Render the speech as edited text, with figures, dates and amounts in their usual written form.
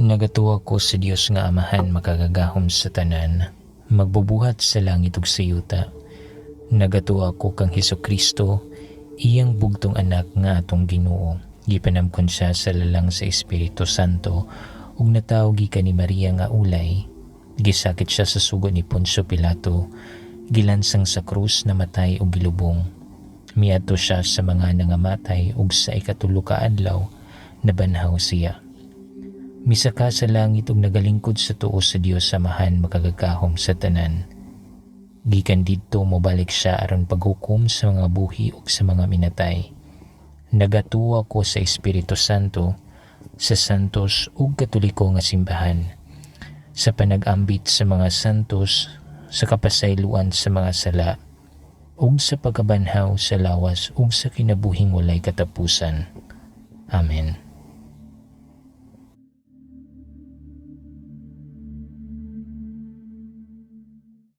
Nagatuo ko sa Dios nga Amahan makagagahom sa tanan, magbubuhat sa langit ug sa yuta. Nagatuo ako kang Hesus Kristo, iyang bugtong anak nga atong Ginoo. Gipanamkon siya sa lalang sa Espiritu Santo ug natawo gikan ni Maria nga ulay. Gisakit siya sa sugo ni Poncio Pilato, gilansang sa krus, namatay ug gilubong. Miadto siya sa mga nangamatay ug sa ikatulo ka adlaw nabanhaw siya. Misaka sa langit ug nagalingkod sa tuo sa Dios Amahan makagagahom sa tanan. Gikan didto mobalik siya aron paghukom sa mga buhi ug sa mga minatay. Nagatuo ako sa Espiritu Santo, sa santos ug katoliko nga simbahan, sa panag-ambit sa mga santos, sa kapasayloan sa mga sala, ug sa pagkabanhaw sa lawas ug sa kinabuhing walay katapusan. Amen.